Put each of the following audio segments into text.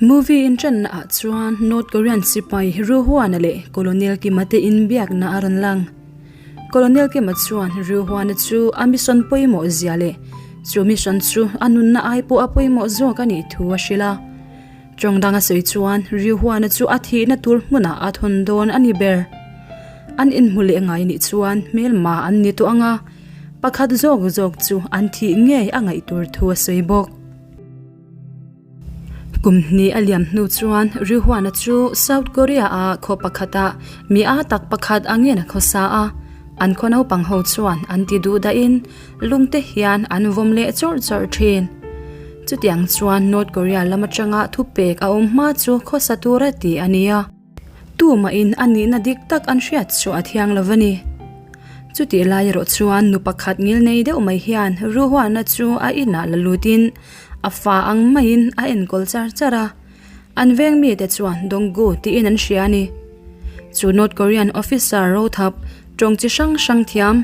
Movie inṭanna ah chuan North Korean sipai Ryu Hwan-a leh Colonel Kim-a te inbiakna a rawn lang. Colonel Kim-a chuan Ryu Hwan-a chu a mission pawimawh zia leh chu mission chu a nunna ai pawh a pawimawh zawk a nih thu a hrilh a. Tawng danga sawi chuan Ryu Hwan-a chu a thihna tur hmunah a thawn dawn a ni ber. An inhmu leh ngai nih chuan hmelma an ni tawh ang a, pakhat zawk zawk chu an thih ngei a ngaih tur thu a sawi bawk. Kum hnih a liam hnu chuan Ryu Hwan-a chu South Korea-a khaw pakhata mi a tak pakhat angin a khawsa a, an khaw naupang ho chuan an ti duh dahin lungte hian an vawm leh chawrh chawrh thin. Chutiang chuan North Korea lam atanga thupek a awm hma chu khawsa tura ti a ni a. Tumahin a nihna dik tak an hriat chu a thiang lo a ni. Chutih lai erawh chuan nu pakhat ngilnei deuh mai hian Ruhuana chu a inah la lutin a fa ang maiin a enkawl char char a. An veng mite chuan Donggu tiin an hria a ni. Chu North Korean officer rothap tawng chi hrang hrang thiam,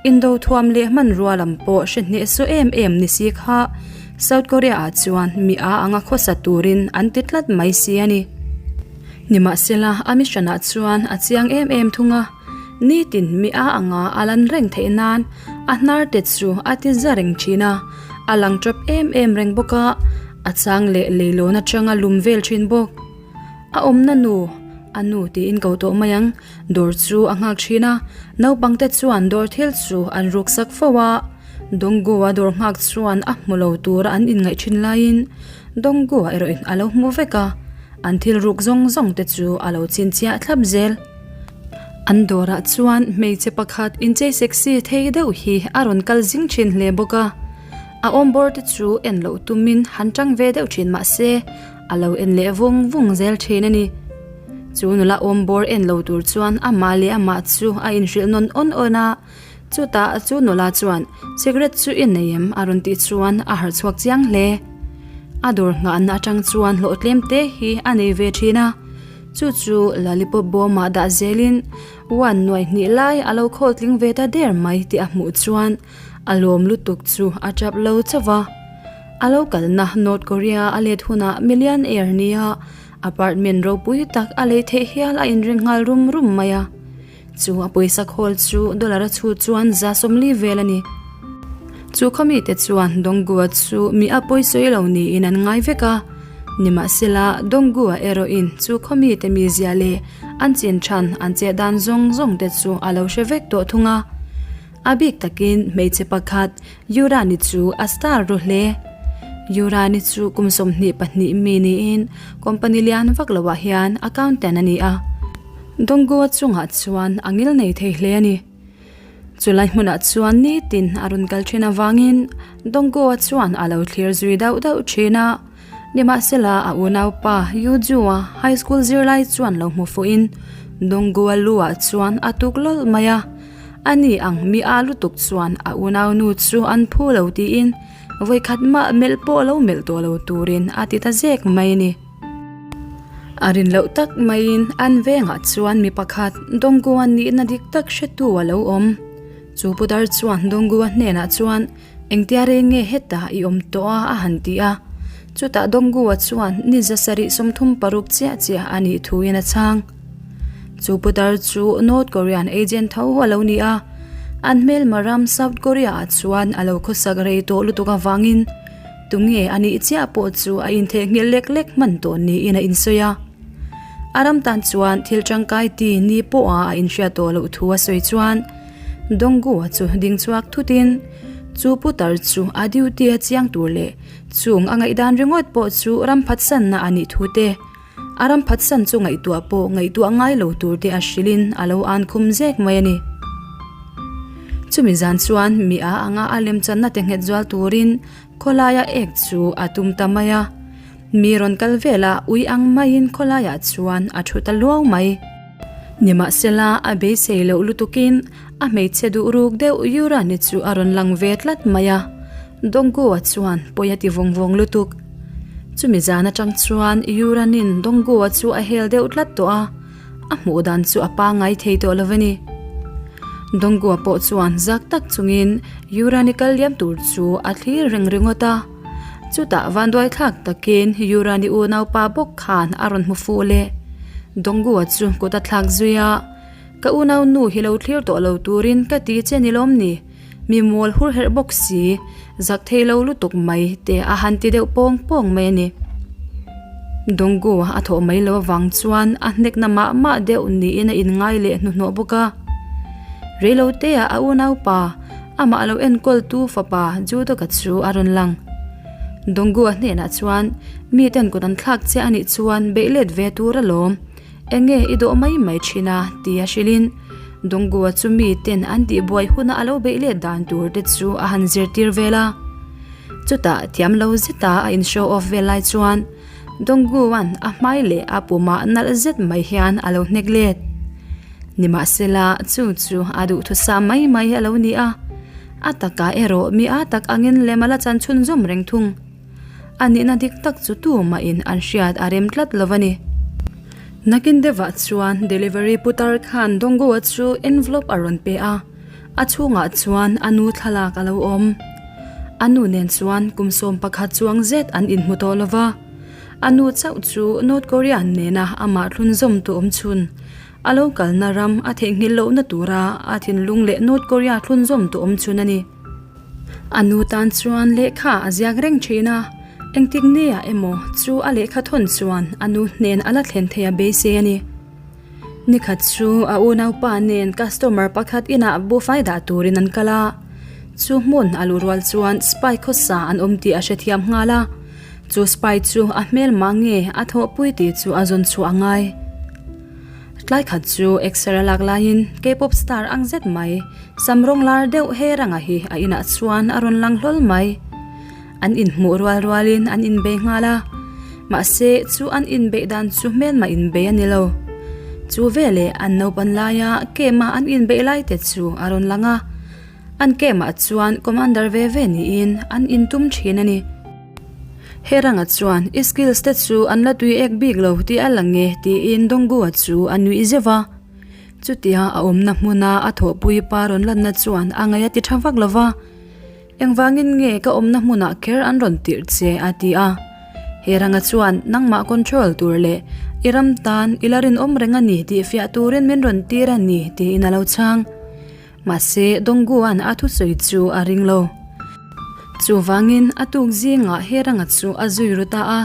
indo thuam leh hmanrua lam pawh hre hnehsawh em em ni si kha South Korea ah chuan mi a anga khawsa turin an ti tlat mai si a ni. Nimahsela a mission ah chuan a chiang em em thung a, nitin mi a anga a lan reng theih nan a hnar te chu a ti za reng thin a, a lang tawp em em reng bawk a, a chang leh leilawn atanga lum vel thin bawk. A awmna nu, a nu tiin ko tawh mai ang, dawr chu a nghak thin a, naupangte chuan dawr thil chu an ruk sak fo a, Donggoa dawr nghak chuan a hmu lo tura an inngaih thin laiin Donggoa erawhin a lo hmu vek a, an thil ruk zawng zawng te chu a lo chhinchhiah thlap zel. An dawrah chuan hmeichhe pakhat inchei sexy thei deuh hi a rawn kal zing thin hle bawk a, a awmbawr te chu en loh tumin han tang ve deuh thin mah se a lo en leh vung vung zel thin a ni. Chu nula awmbawr en lo tur chuan amah leh amah chu a inhrilh nawn awn awn a, chutah chu nula chuan cigarette chu i nei em a rawn tih chuan a harh chhuak chiang hle. A dawr nghahna atang chuan hlawh tlem te hi a nei ve thin a, chu chu lollipop bawmah dah zelin one nuai hnih lai a lo khawl tling ve ta der mai tih a hmuh chuan a lawm lutuk chu a tap lo chauh va. A lo kalna North Korea a let hunah million air nia apartment ropui tak a lei theih hial a inring nghal rum rum mai a. Chu a pawisa khawl chu dollar a chhut chuan 40 vel a ni. Chu khawmite chuan Dongguo chu mi a pawisawi lo niin an ngai vek a. Nimahsela Dongguo erawhin chu khawmite mizia leh an chin than an chet dan zawng zawng te chu a lo hre vek tawh thung a. A bik takin hmeichhe pakhat Yurani chu a star ru hle. Yurani chu kum 22 mi niin company lian vak loah hian accountant a ni a. Dongguo chungah chuan a ngil nei thei hle a ni. Chulai hmunah chuan nitin a rawn kal thin avangin Dongguo chuan a lo thlir zui dauh dauh thin a. Nimahsela a unaupa Yujua high school zirlai chuan lo hmu fuhin Dongguo luah chuan a tuk lawlh mai a. Ani ang mi a lutuk chuan a unaunu chu an phu lo tiin vawikhat mah melh pawh lo melh tawh lo turin a ti ta zek mai a ni. A rin loh tak maiin an vengah chuan mi pakhat Dongguan nihna dik tak hretu a lo awm. Chu putar chuan Dongguan hnenah chuan engtia reng nge hetah i awm tawh a a han ti a. Chutah Dongguan chuan ni 736 chiah chiah a nih thuin a chhang. Chu putar chu North Korean agent tho a lo ni a, an hmelma ram South Korea ah chuan a lo khawsak rei tawh lutuk avangin Tunge a nih chiah pawh chu a intheihnghilh lek lek hman tawh niin a insawi a. A ram tan chuan thil tangkai ti ni pawha a inhriat tawh loh thu a sawi chuan Donggu-a chu ding chhuak thutin chu putar chu a duty a chiang tur leh chung a ngaihdan ringawt pawh chu ram phatsanna a nih thu te, a ram phatsan chu ngaihtuah pawh ngaihtuah ngai lo tur te a hrilhin a lo an khum zek mai a ni. Chumi zan chuan mi a anga a lemchanna te nghet zual turin khawlaia ek chu a tum ta mai a. Mi rawn kal vela ui ang maiin khawlaiah chuan a thu ta luau mai. Nimahsela a beisei loh lutukin a hmeichhe duh ruk deuh Yurani chu a rawn lang ve tlat mai a. Dongguo chuan pawi a ti vawng vawng lutuk. Chumi zan atang chuan Yuranin Dongguo chu a hel deuh tlat tawh a. A hmuh dan chu a pangngai thei tawh lo a ni. Dongguo pawh chuan zak tak chungin Yurani kal liam tur chu a thlir reng ringawt a. Chutah vanduaithlak takin Yurani unaupa bawk khan a rawn hmu fuh leh. Dongua chu kut a thlak zui a, Ka unau nu hi lo thlir tawh lo turin ka ti che ni lawm ni? Mi mual hur herh bawk si, zak thei lo lutuk mai te a han ti deuh pawng pawng mai a ni. Dongua a thawh mai lo avang chuan a hnekna mah mah deuh niin a inngai leh hnuhnawh bawk a. Reilotea a unaupa Amah lo enkawltu fapa Judoka chu a rawn lang. Dongua hnenah chuan, Miten kut an thlak che a nih chuan beih let ve tur alawm. Enge i dawh mai mai thin a? ti a hrilhin Dongua chu miten an tihbuai huna a lo beih let dan tur te chu a han zirtir vel a. Chutah thiam lo zeta a in show off vel lai chuan Dongguan a hmai leh a pumah nalh zet mai hian a lo hnek let. Nimahsela, chu chu a duhthusah mai mai a lo ni a, a takah erawh mi a tak angin lem a la chan chhunzawm reng thung. A nihna dik tak chu tumahin an hriat a rem tlat lo a ni. Nakin deuhah chuan delivery putar khan Dongguo chu envelope a rawn pe a. A chhungah chuan a nu thlalak a lo awm. A nu nen chuan kum 11 chuang zet an inhmu tawh lo va. A nu chauh chu North Korea nena amah thlunzawm tu awm chhun. A lo kalna ram a theihnghilh lohna tura a thinlung leh North Korea thlunzawm tu awm chhun a ni. A nu tan chuan lehkha a ziak reng thin a, engtik nia emaw chu a lehkha thawn chuan a nu hnen a la thlen thei a beisei a ni. Nikhat chu a unaupa nen customer pakhat inah buhfai dah turin an kal a, chu hmun a luh rual chuan spy khawsa an awm tih a hrethiam nghal a, chu spy chu a hmel mah nge a thawhpui tih chu a zawn chhuah a ngai. Tlai khat chu exer a lak laiin K-pop star ang zet mai, sam rawng lar deuh he ranga hi a inah chuan a rawn lang hlawl mai. An inhmuh rual rualin an inbei nghal a, mahse chu an inbeih dan chu hmelmah inbei a ni lo. Chu veleh an naupan laia camp-a an inbeih lai te chu a rawn lang a, an camp-ah chuan commander ve ve niin an intum thin a ni. He ranga chuan i skills te chu an la tui ek bik lo tih a lang e tiin Donggu-a chu a nuih zeuh a. Chutia a awmna hmuna a thawhpui pa rawn lanna chuan a ngaih a ti tha vak lo va. Engvangin nge ka awmna hmunah kher an rawn tirh che? a ti a. He ranga chuan nangmah control tur leh i ram tan i la rinawm reng a ni tih fiah turin min rawn tir a ni tiin a lo chhang. Mahse Dongguan a thusawi chu a ring lo. Chuvangin a tuk zingah he ranga chu a zui ru ta a.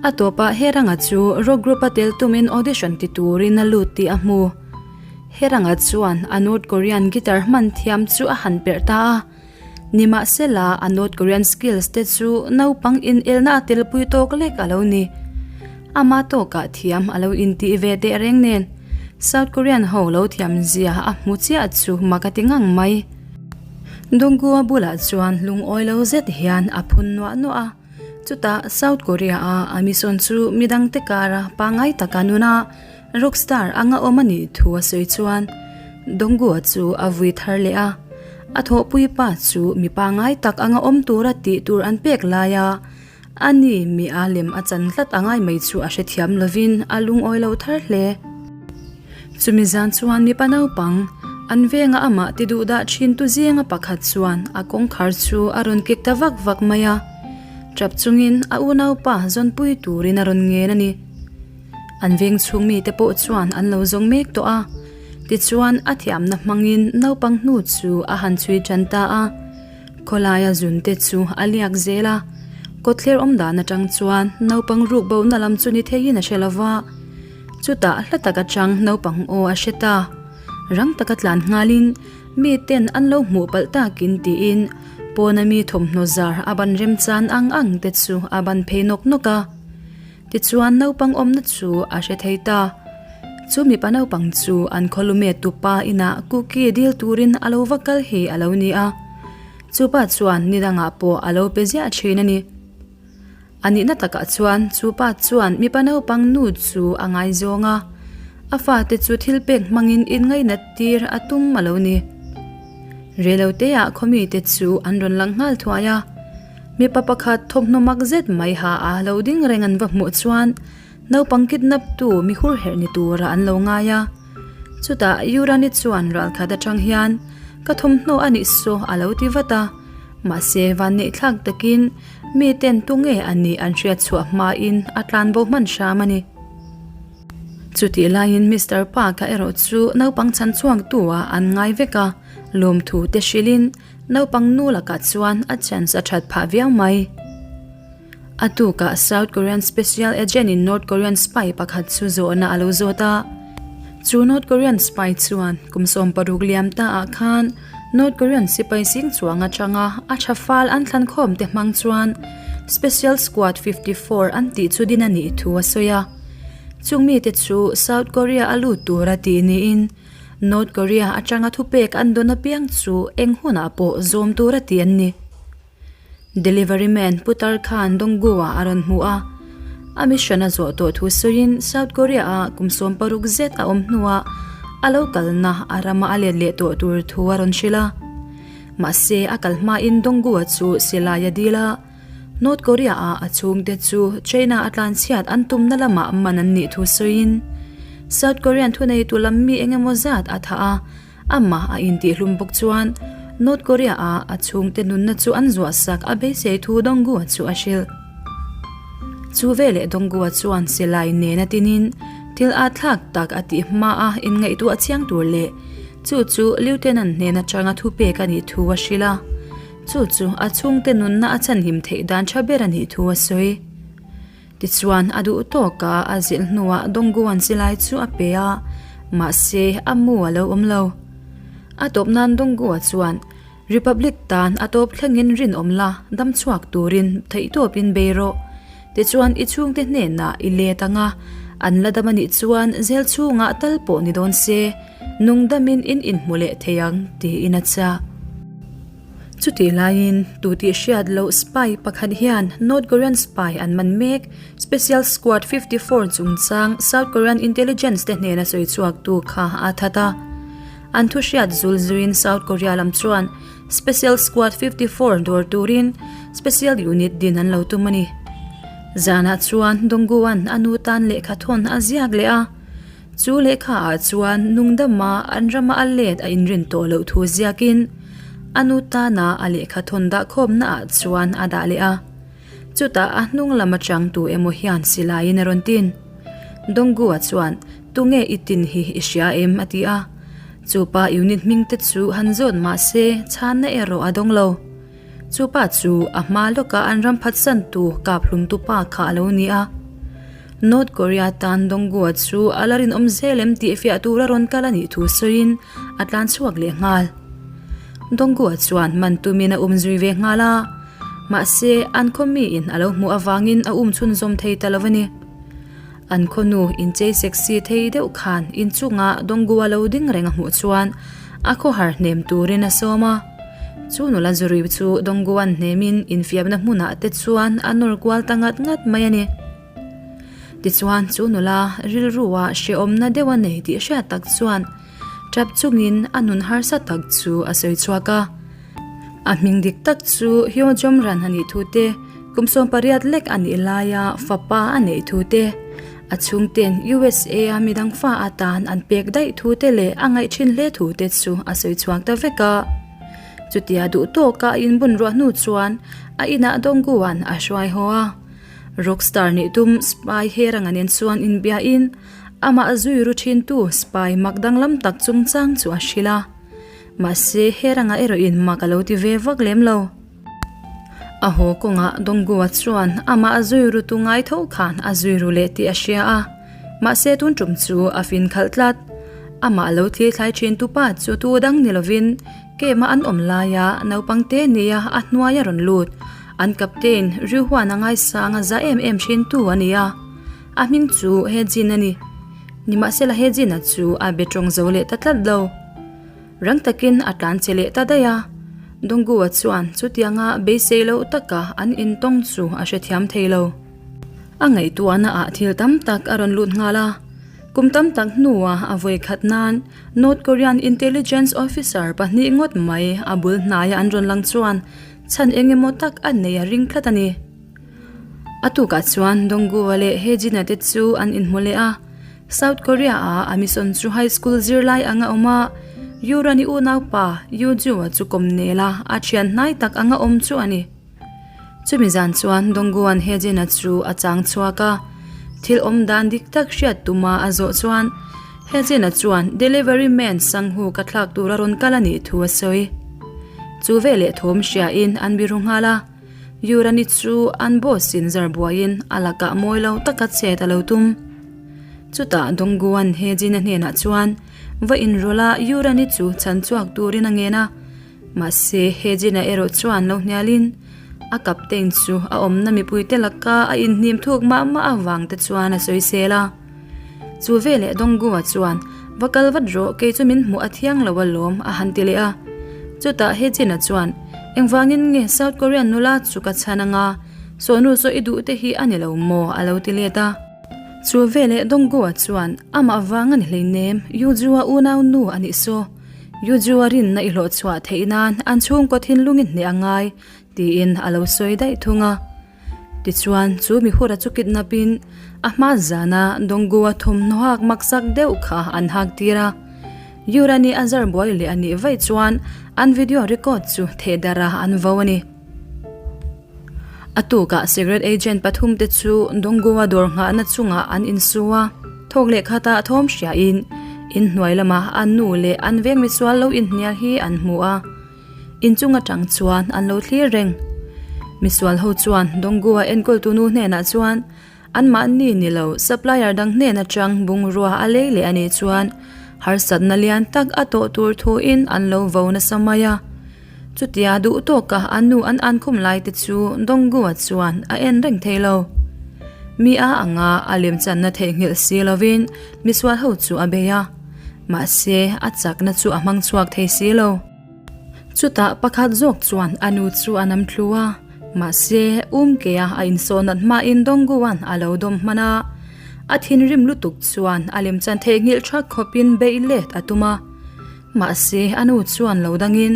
A tawpah he ranga chu rock group a tel tumin audition ti turin a lut tih a hmu. He ranga chuan a North Korean guitar hman thiam chu a han perh ta a. Nimahsela, a North Korean skills te chu naupang inelna a telpui tawk lek a lo ni. Ama tawkah thiam a lo intih ve teh reng nen, South Korean ho lo thiam zia a hmu chiah chu mak a ti ngang mai. Donggu-a bulah chuan lungawi lo zet hian a phun nuah nuah a. Chutah South Korea-a a mission chu midangte kara pangngai taka nuna Rockstar anga awm a nih thu a sawi chuan Donggu-a chu a vui thar leh a. A thawhpui pa chu mi pangngai tak anga awm tura tih tur an pek laia a ni mi a lem a chan tlat angai mai chu a hrethiam lovin a lungawi lo thar hle. Chumi zan chuan mipa naupang an venga amah ti duh dah thin tu zinga pakhat chuan a kawngkhar chu a rawn kik ta vak vak mai a, tap chungin a unaupa zawnpui turin a rawn ngen a ni. An veng chhung mite pawh chuan an lo zawng mek tawh a, tichuan a thiamna hmangin naupang hnu chu a han chhui tan ta a. Khawlaia zun te chu a liak zel a, kawtthler awm dan atang chuan naupang ruk bohna lam chu ni theiin a hre lo va. Chutah hla tak atang naupang aw a hre ta. Rang taka tlan nghalin mi ten an lo hmuh palh takin tiin pawna mi thawmhnaw zar a ban remchan ang ang te chu a ban phei nawk nawk a. Tichuan naupang awmna chu a hre thei ta. Chu mipa naupang chu an khawlume tupa inah cookie dil turin a lo va kal hi a lo ni a. Chupa chuan nidangah pawh a lo pe ziah thin a ni. A nihna takah chuan chupa chuan mipa naupang nu chu a ngaizawng a, a fate chu thil pek hmangin inngainat tir a tum a lo ni. Reiloteah khawmite chu an rawn lang nghal thuai a. Mipa pakhat thawmhnaw mak zet mai ha a lo ding reng an va hmuh chuan naupang kidnap tu mi hur herh ni tura an lo ngai a. Chutah Yurani chuan ralkhat atang hian ka thawmhnaw a nih saw a lo ti vat a, mahse vanneih thlak takin. Miten tunge a nih an hriat chhuah hmain a tlanbo hman hram a ni. Chutih laiin Mister Park-a erawh chu naupang chhan chhuaktu ah an ngai vek a, lawmthu te hrilhin naupang nu lakah chuan a chance a that phah viau mai. A tukah South Korean special agent in North Korean spy pakhat chu zawhna a lo zawt a. Chu North Korean spy chuan kum 16 liam ta ah khan North Korean sipai sing chuang atanga a tha fal an thlan khawm te hmang chuan Special Squad 54 an tih chu din a nih thu a sawi a. Chung mite chu South Korea a lut tur a tih niin North Korea atanga thupek an dawn apiang chu eng hunah pawh zawm tur a ti an ni. Delivery man Putar khan Donggu-ah a rawn hmu a, a mission a zawh tawh thu sawiin South Korea-ah kum 16 zet a awm hnuah a lo kalna a rama a let leh tawh tur thu a rawn hrilh a. Mahse, a kal hmain Donggu-a chu silai a dil a, North Korea-ah a chhungte chu China a tlanchhiat an tumna lamah man an nih thu sawiin South Korean thuneitu lam mi eng emaw zat a thah a, Amah a intihhlum bawk chuan North Korea-a a chhungte nunna chu an zuahsak a beisei thu Donggu-a chu a hrilh. Chu veleh Donggu-a chuan silai nena tinin thil at thlak tak a tih hmaa inngaihtuah chiang tur leh chu chu Lieutenant hnen atanga thupek a nih thu a hrilh a, chu chu a chhungte nunna a chhanhim theih dan tha ber a nih thu a sawi. Tichuan, a duh tawk a, a zilh hnuah Dongguan silai chu a pe a, mahse, a mu a lo awm lo. A tawp nan Donggua chuan, Republic tan a tawp thlengin rinawm la, dam chhuak turin theihtawpin bei rawh. Tichuan, i chhungte hnenah i let ang a, an la dam a nih chuan zel chhungah tal pawh ni dawn se, nungdamin in inhmu leh thei ang, tiin a chah. Chutih laiin, tu tih hriat loh spy pakhat hian North Korean spy an man mek, Special Squad 54 chungchang South Korean intelligence te hnena sawi chhuaktu kha a that a. An thu hriat zul zuiin South Korea lam chuan Special Squad 54 dawr turin Special Unit din an lo tum a ni. Zanah chuan Donggu-a'n a nu tan lehkha thawn a ziak leh a. Chu lehkha ah chuan nungdama an rama a let a inrin tawh loh thu ziakin a nu tana a lehkha thawn dah khawmna ah chuan a dah leh a. Chutah a hnung lam atang tu emaw hian silaiin a rawn tin. Donggu-a chuan tunge i tin hi i hria em a ti a. Chupa unit hming te chu han zawt mah se chhanna erawh a dawng lo. Chupa chu a hma lawka an ram phatsantu kap hlumtupa kha a lo ni a. North Korea tan Donggu-a chu a la rinawm zel em tih fiah tura rawn kal a nih thu sawiin a tlan chhuak leh nghal. Donggu-a chuan man tumin a um zui ve nghal a, mahse an khaw miin a lo hmuh avangin a um chhunzawm thei ta lo a ni. An khaw nu inchei sexy thei deuh khan inchungah Donggu-a lo ding reng a hmuh chuan a khawhar hnem turin a sawm a. Chu nula zurui chu Donggu-a'n hnemin infiamna hmunah te chuan a nawr kual ta ngat ngat mai a ni. Tichuan chu nula rilrua hrehawmna deuh a nei tih hriat tak chuan tap chungin a nun harsa tak chu a sawi chhuak a. A hming dik tak chu Hyo Jomran a nih thu te, kum 18 lek a nih laia fapa a neih thu te, a chhungten USA a midang fa atan an pek daih thu te leh a ngaih thin hle thu te chu a sawi chhuak ta vek a. Chutia duh tawka a inbun ruah hnu chuan a inah Dongguan a hruai haw a. Rockstar nih tum spy Heranga nen chuan inbiain amah zui ru thintu spy mak danglam tak chungchang chu a hrilh a. Mahse Heranga erawhin mak a lo ti ve vak lem lo. A haw kawngah Donggu-a chuan amah zui ru tu ngai tho khan a zui ru leh tih a hria a. Mahse tun tum chu a fin khalh tlat. Amah lo thlir thlai thin tu pa chu tu dang ni lovin Kema an awm laia naupang te nia a hnuai a rawn lut. An captain Ryuhuan a ngaisang a za em em thin tu a ni a, a hming chu Hejin a ni. Nimahsela Hejin-a chu a be tawng zo leh ta tlat lo. Rang takin a tlan che leh ta daih a. Donggu-a chuan chutianga beisei loh taka an intawng chu a hrethiam thei lo. A ngaihtuahna ah thil tam tak a rawn lut nghal a. Kum tam tak hnuah a vawi khat nan North Korean intelligence officer pahnih ngawt mai a bul hnaia an rawn lang chuan Chhan eng emaw tak a nei a ring tlat a ni. A tukah chuan Donggu-a leh Hye-jin-a te chu an inhmu leh a. South Korea-a a mission chu high school zirlai anga awm a, Yoo-ran-i unaupa Yoo-joo-a chu kawm nel a, a thian hnai tak anga awm chu a ni. Chumi zan chuan Dongguan Hejin-a chu a chang chhuak a, thil awm dan dik tak hriat tuma a zawh chuan Hejin-a chuan delivery man Sanghu ka thlak tur a rawn kal a nih thu a sawi. Chu veleh thawm hriain an biru nghal a, Yurani chu an boss in zar buaiin a lakah mawi lo taka chet a lo tum. Chutah Dongguan Hejin-a hnenah chuan va inrawlh a Yurani chu chhan chhuak turin a ngen a, Mahse, Hejin-a erawh chuan lo hnialin a captain chu a awmna mipuite laka a inhnim thuk mah mah avang te chuan a sawisel a. Chu veleh Donggu-a chuan, Va kal vat rawh, kei chu min hmuh a thiang lo alawm, a han ti leh a. Chutah Hejin-a chuan, Engvangin nge South Korean nula chu ka chhan anga, sawhnu saw i duh te hi a ni lo maw? a lo ti let a. Chu veleh Donggu-a chuan, Amah vang a ni hleinem, Yu-Ju-a unau nu a nih saw. Yuju a rinna i hlawh chhuah theih nan an chhungkaw thinlung i hneh a ngai, tiin a lo sawi daih thung a. Tichuan, chu mihura chu kidnap in a hma zana Donggu-a thawmhnaw hak maksak deuh kha an hak tir a. Yurani a zar buai leh a nih vaih chuan an video record chu thehdarh a an vo a ni. A tukah secret agent pathumte chu Dongguwa dawr nghahna chungah an insu a, thawk leh khatah thawm hriain inhnuai lamah an nu leh an veng misual lo inhnial hi an hmu a, inchung atang chuan an lo thlir reng. Misual ho chuan Dongguwa enkawltu nu hnenah chuan anmahni ni lo supplier dang hnen atang bungrua a lei leh a nih chuan harsatna lian tak a tawh tur thuin an lo vo nasa mai a. Chutia duh tawka a nu an an khum lai te chu Donggu-a chuan a en reng thei lo. Mi a anga a lemchanna theihnghilh si lovin misual ho chu a bei a, mahse a chakna chu a hmang chhuak thei si lo. Chutah pakhat zawk chuan a nu chu a nam thlu a, mahse Umkea a insawnat hmain Donggu-a'n a lo dawm hman a. A thinrim lutuk chuan a lemchan theihnghilh thak khawpin beih let a tum a. Mahse, a nu chuan lo dangin,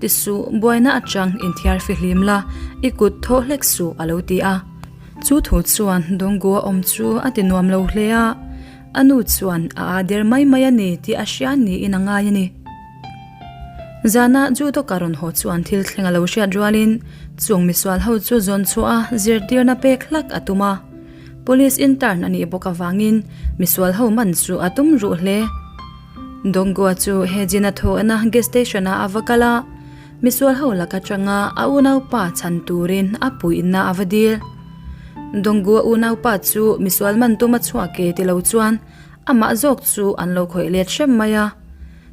Ti suh, buaina atang inthiar fihlim la, i kut thaw hlek suh, a lo ti a. Chu thu chuan Donggu-a awm chu a ti nuam lo hle a, a nu chuan a aa der mai mai a ni tih a hria niin a ngai a ni. Zana Judoka rawn haw chuan thil thleng a lo hriat rualin chung misual ho chu zawn chhuah a zirtirna pek hlak a tum a. Police intern a nih bawk avangin misual ho man chu a tum ruh hle. Dongua chu Hejin a thawhna gas station ah a va kal a, misual ho lak atanga a unaupa chhan turin a puihna a va dil. Dongua unaupa chu misual man tum a chhuak e ti lo chuan amah zawk chu an lo khawih let hrem mai a.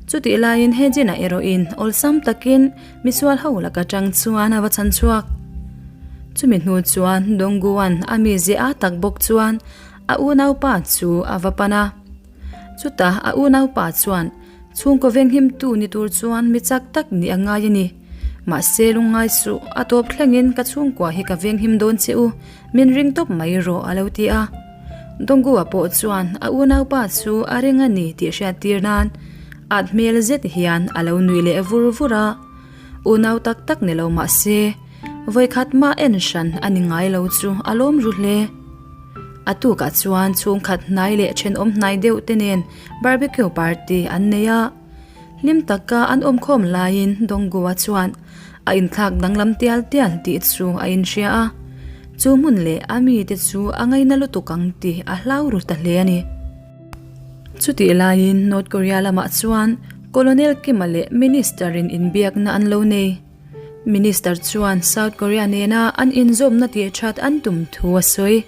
Chutih laiin Hejin-a erawhin awlsam takin misual ho lak atang chuan a va chhan chhuak. Chumi hnu chuan Dongguan a mizia a tak bawk chuan a unaupa chu a va pan a. Chutah a unaupa chuan, Chhungkaw venghimtu ni tur chuan mi chak tak nih a ngai a ni. Mahse lungngai suh, a tawp thlengin ka chhungkua hi ka venghim dawn che u, min ring tawp mai rawh a lo ti a. Donggu-a pawh chuan a unaupa chu a ring a ni tih hriat tir nan at hmel zet hian a lo nuih leh vur vur a. Unau tak tak ni lo mahse, vawikhat mah en hran a ni ngai lo chu a lawm ru hle. A tukah chuan chhungkhat hnai leh thenawm hnai deuh te nen barbecue party an nei a. Hlim taka an awmkhawm laiin Donggu-a chuan a inthlak danglam tial tial tih chu a inhria a. Chu hmun leh a mite chu a ngaina lutuk ang tih a hlau ru ta hle a ni. Chutih laiin North Korea lamah chuan Colonel Kim-a leh Minister-in inbiakna an lo nei. Minister chuan South Korea nena an inzawmna tih that an tum thu a sawi.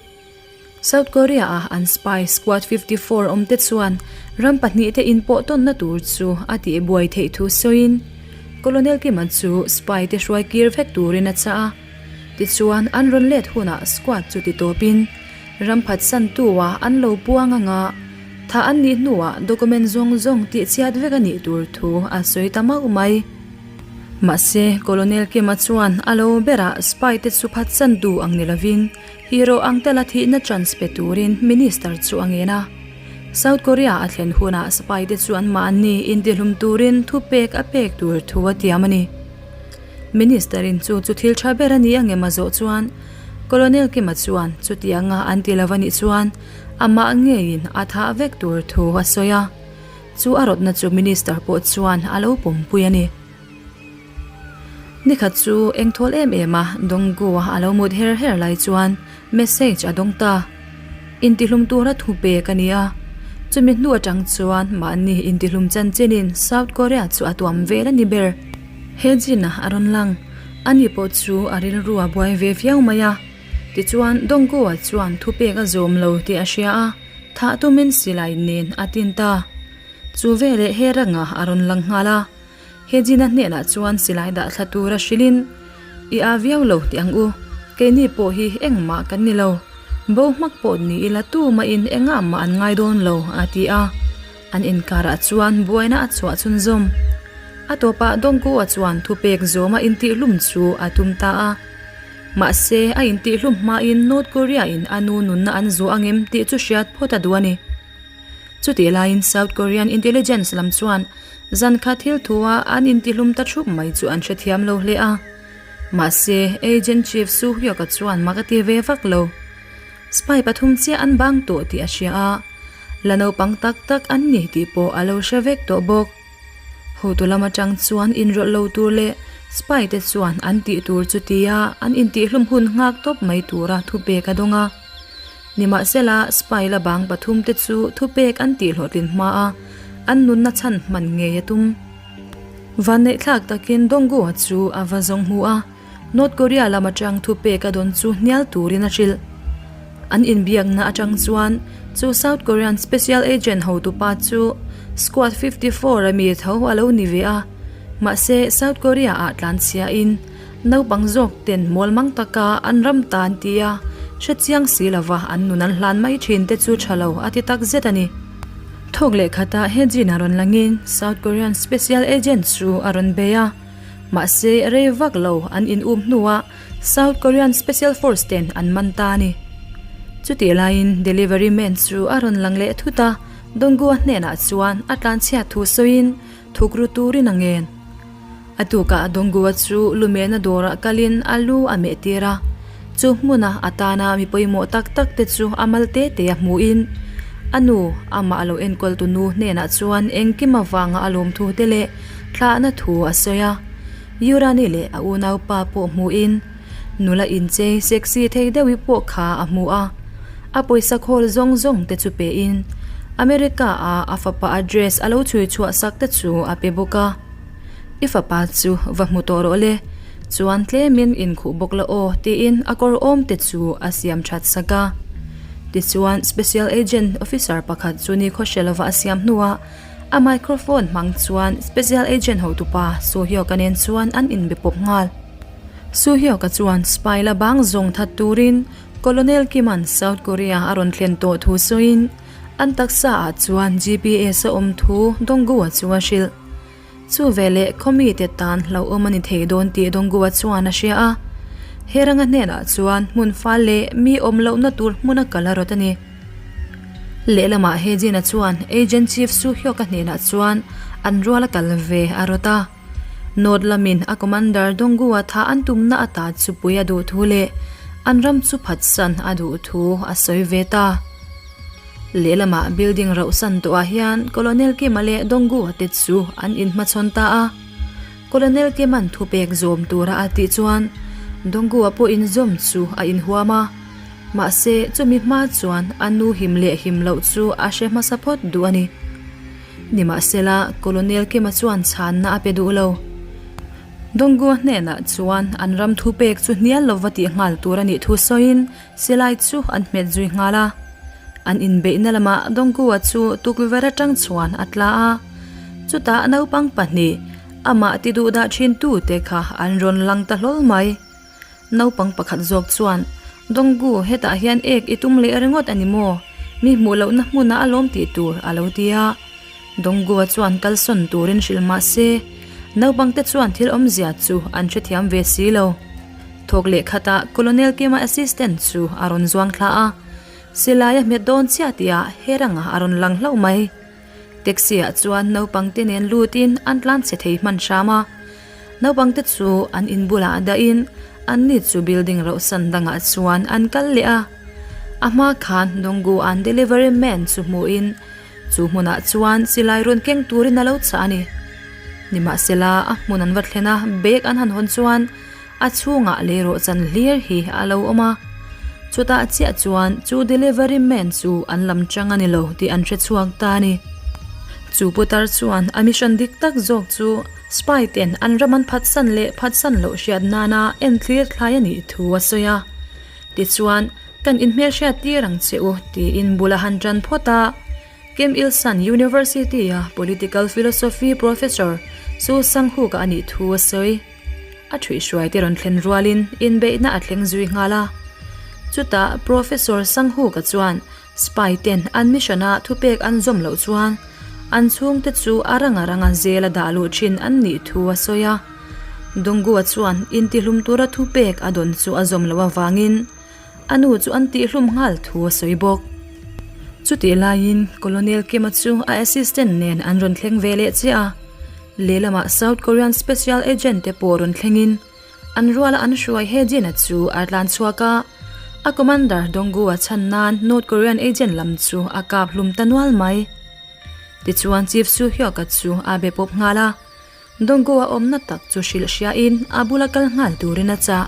South Korea-a an spy Squad 54 awmte chuan ram pahnihte inpawh tawnna tur chu a tihbuai theih thu sawiin, Colonel Kim-a chu spy te hruai kir vek turin a chah a. Tichuan an rawn let hunah squad chu ti tawpin ram phatsantu-a an lo puang anga tha an nih hnuah document zawng zawng tihchhiat vek a nih tur thu a sawi ta mauh mai. Mahse, Colonel Kim-a chuan a lo berah spy te chu phatsan duh ang ni lovin hero ang tala thihna chance pe turin minister chu a ngen a. South Korea a thlen hunah spy te chu anmahni intihlum turin thupek a pek tur thu a tiam a ni. Minister in chu chu thil tha ber a ni ang em a zawh chuan Colonel Kim-a chuan chutianga an ti lo a nih chuan amah ngeiin a thah vek tur thu a sawi a. Chu a rawtna chu Minister pawh chuan a lo pawmpui a ni. Nikhat chu engthawl em em a Donggu-a a lo mut her her lai chuan message a dawng ta. Intihlum tura thu pek a ni a, chumi hnu atang chuan mahni intihlum chanchinin South Korea chu a tuam vel a ni ber. He Jin-a a rawn lang, ani pawh chu a rilru a buai ve viau mai a. Tichuan Donggu-a chuan thupek a zawm lo tih a hria a, thah tumin silai nen a tin ta. Chu veleh he ranga a rawn lang nghal a. He Jina hnenah chuan silai dah thla tura hrilhin, I a viau lo tih ang u, keini pawh hi engmah kan ni lo. Bo hmak pawh ni ila tumahin engah mah an ngai dawn lo, a ti a. An inkarah chuan buaina a chhuah chhunzawm. A tawpah Donggu-a chuan thupek zawma intihhlum chu a tum ta a. Mahse, a intihhlum hmain North Korea-in a nu nunna an zuah angem tih chu hriat phawt a duh a ni. Chutih laiin South Korean intelligence lam chuan zan khat thil thua an intihlum ta thup mai chu an hrethiam lo hle a. Mahse, Agent Chief Soo Hyuk-a chuan mak a ti ve vak lo. Spy pathum chiah an bang tawh tih a hria a, la naupang tak tak an ni tih pawh a lo hre vek tawh bawk. Hotu lam atang chuan inrawlh lo tur leh spy te chuan an tih tur chu tia an intihlum hun nghak tawp mai tura thupek a dawng a. Nimahsela, spy la bang pathum te chu thupek an tih hlawhtlin hma a, an nunna chhan hman ngei a tum. Vanneihthlak takin Donggu-a chu a va zawng hmu a, North Korea lam atang thupek a dawn chu hnial turin a hrilh. An inbiakna atang chuan chu South Korean special agent hotupa chu Squad 54 a mi tho a lo ni ve a, mahse South Korea ah tlanchhiain Naupang zawk ten mualmang taka an ram tan tia hre chiang si lova an nun an hlan mai thin te chu tha lo a ti tak zet a ni. Thawk leh khatah he Jin a rawn langin South Korean special agent chu a rawn bei a, mahse rei vak lo an in um hnuah South Korean special force ten an man ta a ni. Chutih laiin delivery man chu a rawn lang leh thut a, Donggu-a hnenah chuan a tlanchhiat thu sawiin thuk ru turin a ngen. A tukah Dongua chu lumehna dawrah kalin a lu a meh tir a, chu hmuna a tana mi pawimawh tak tak te chu a mal te te a hmuhin a nu amah a lo enkawl tu nu hnenah chuan engkim avanga a lawm thu te leh thlahna thu a sawi a. Yurani leh a unaupa pawh hmuhin nula inchei sexy thei deuhi pawh kha a hmu a, a pawisa khawl zawng zawng te chu pein America a a fapa address a lo chhui chhuah sak te chu a pe bawk a. I fapa chu va hmu tawh rawh le, chuan tlemin inkhuh bawk la aw tiin a kawr awm te chu a siam that sak a. Tichuan Special Agent Officer pakhat chu ni khawhre lova a siam hnuah a microphone hmang chuan Special Agent hotupa Soo Hyuk-a nen chuan an inbe pawp nghal. Soo Hyuk-a chuan spy la bang zawng that turin Colonel Kim-a'n South Korea a rawn thlen tawh thu sawiin an taksa ah chuan GPS a awm thu Donggu-a chu a hrilh. Chu veleh khawmite tan hlauhawm a ni thei dawn tih Donggu-a chuan a hria a. He ranga hnenah chuan hmun fal leh mi awm lohna tur hmuna kal a rawt a ni. Lehlamah Hejin-a chuan Agent Chief Soo Hyuk-a hnenah chuan an rual a kal ve a rawt a. North lamin a Commander Donggu-a thah an tumna ata chu pui a duh thu leh an ram chu phatsan a duh thu a sawi ve ta. Lehlamah building rauhsan tawhah hian Colonel Kima leh Donggu-a te chu an inhmachhawn ta a. Colonel Kima'n thupek zawm tura a tih chuan Donggu-a pawh inzawm chu a inhuam a. Mahse, chumi hma chuan a nu him leh him loh chu a hre hmasa phawt duh a ni. Nimahsela, Colonel Kima chuan chhanna a pe duh lo. Donggu-a hnenah chuan an ram thupek chu hnial lova tih nghal tur a nih thu sawiin Silai chu an hmet zui nghal a, an inbeihna lamah Dongkua chu tukverh atang chuan a tla a, chutah naupang pahnih amah ti duh dah thin tute kha an rawn lang ta hlawl mai. Naupang pakhat zawk chuan, Dongku hetah hian ek i tum leh ringawt a ni maw? Mi hmuh lohna hmunah a lawm tih tur a lo ti a. Dongkua chuan kalsawn turin hrilh mah se, naupangte chuan thil awmzia chu an hrethiam ve si lo. Thawk leh khatah Colonel Kima assistant chu a rawn zuang thla a, silai a hmet dawn chiah tihah heranga a rawn lang hlauh mai. Taxi ah chuan naupangte nen lutin an tlan chhe thei hman hram a, naupangte chu an in bulah dahin anni chu building rauhsan dangah chuan an kal leh a. A hma khan Donggu an delivery man chu hmuhin chu hmunah chuan silai rawn keng turin a lo chah a ni. Nimahsela, a hmun an va thlen a, bag an han hawn chuan a chhungah leirawhchan hlir hi a lo awm a. Chutah chiah chuan chu delivery man chu an lam chang a ni lo tih an hre chhuak ta a ni. Chu putar chuan a mission dik tak zawk chu spy ten an ram an phatsan leh phatsan loh hriat nana enthlir thlai a nih thu a sawi a. Tichuan, kan inhmelhriat tir ang che u tiin bul a han tan phawt a. Kim Il Sung University-a Political Philosophy Professor Su Sang-hook-a a nih thu a sawi. A ṭhuihhruai te rawn thlen rualin inbeihna a thleng zui nghal a. Chutah Professor Sang-hook-a chuan spy ten an mission-a thupek an zawm loh chuan an chhungte chu a ranga ranga zela dah luh ṭhin an nih thu a sawi a. Donggu-a chuan intihlum tura thupek a dawn chu a zawm loh avangin a nu chu an tihhlum nghal thu a sawi bawk. Chutih laiin Colonel Kim-a chu a assistant nen an rawn thleng ve leh chiah a, lehlamah South Korean special agent te pawh rawn thlengin an ruala an hruai He Jin-a chu a tlan chhuak a, a commander Donggu-a chhan nan North Korean agent lam chu a kap hlum ta nual mai. Tichuan Chief Soo Hyuk-a chu a be pawp nghal a. Donggo a awmna tak chu hrilh hriain a bula kal nghal turin a chah.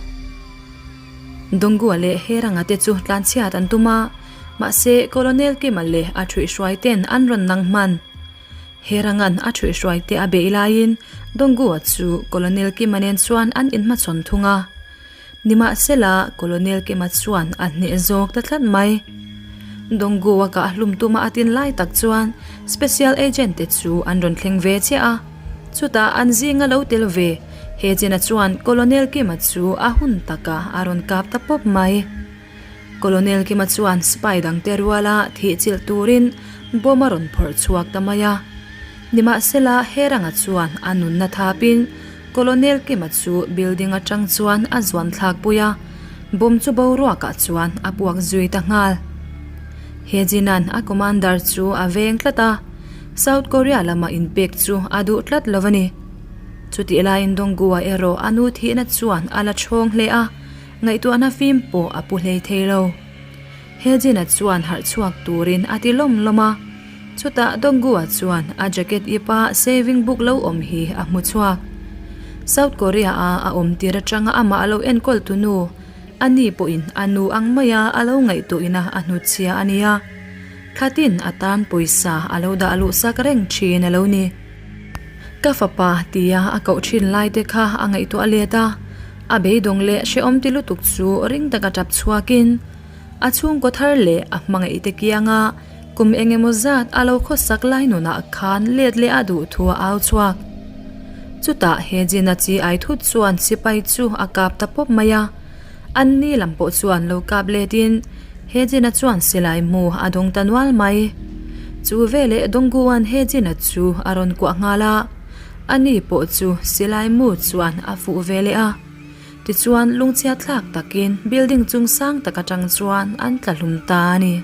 Donggo-a leh Heranga te chu tlanchhiat an tum a, mahse Colonel Kima leh a ṭhuihhruai ten an rawn nang hman. Heranga'n a ṭhuihhruai te a beih laiin Donggo-a chu Colonel Kima nen chuan an inhmachhawn thung a. Nimahsela, Colonel Kima chuan a hneh zawk ta tlat mai. Donggo-a kah hlum tuma a tin lai tak chuan Special Agent te chu an rawn thleng ve chiah a. Chutah an zinga lo tel ve He Jin-a chuan Colonel Kima chu a hun takah a rawn kap ta pawp mai. Colonel Kima chuan spy dangte ruala thih chilh turin bomb a rawn phawrh chhuak ta mai a. Nimahsela, Heranga chuan a nunna thapin Colonel Kima chu building atang chuan a zuan thlak pui a, bomb chu boruakah chuan a puak zui ta nghal. He Jinan a commander chu a veng tlat a, South Korea lama inpek chu a duh tlat lo a ni. Chutih laiin Donggu-a erawh a nu thihna chuan a la chhawng hle a, ngaihtuahna fim pawh a pu hlei thei lo. He Jin-a chuan harh chhuak turin a ti lawm lawm a. Chutah Donggu-a chuan a jacket ipa saving book lo awm hi a hmu chhuak. South Korea-a a awm tir atanga amah a lo enkawl tu nu, a ni pawhin a nu ang maia a lo ngaihtuahina a hnutchhia a nia. Thlatin a tan pawisa a lo dah luh sak reng thin a lo ni. Ka fapa tia a koh thin lai te kha a ngaihtuah let a, a beidawng leh hrehawm ti lutuk chu ring taka tap chhuakin a chhungkaw thar leh a hmangaih te kianga Kum eng emaw zat a lo khawsak lai nunah khan let leh a duh thu a au chhuak. Chutah he Jin-a chi ai thut chuan sipai chu a kap ta pawp mai a. An ni lam pawh chuan lo kap letin he Jin-a chuan silai mu a dawng ta nual mai. Chu veleh Donggu-a'n he Jin-a chu a rawn kuah nghal a, a ni pawh chu silai mu chuan a fuh ve leh a. Tichuan lungchhiat thlak takin building chung sang tak atang chuan an tla hlum ta a ni.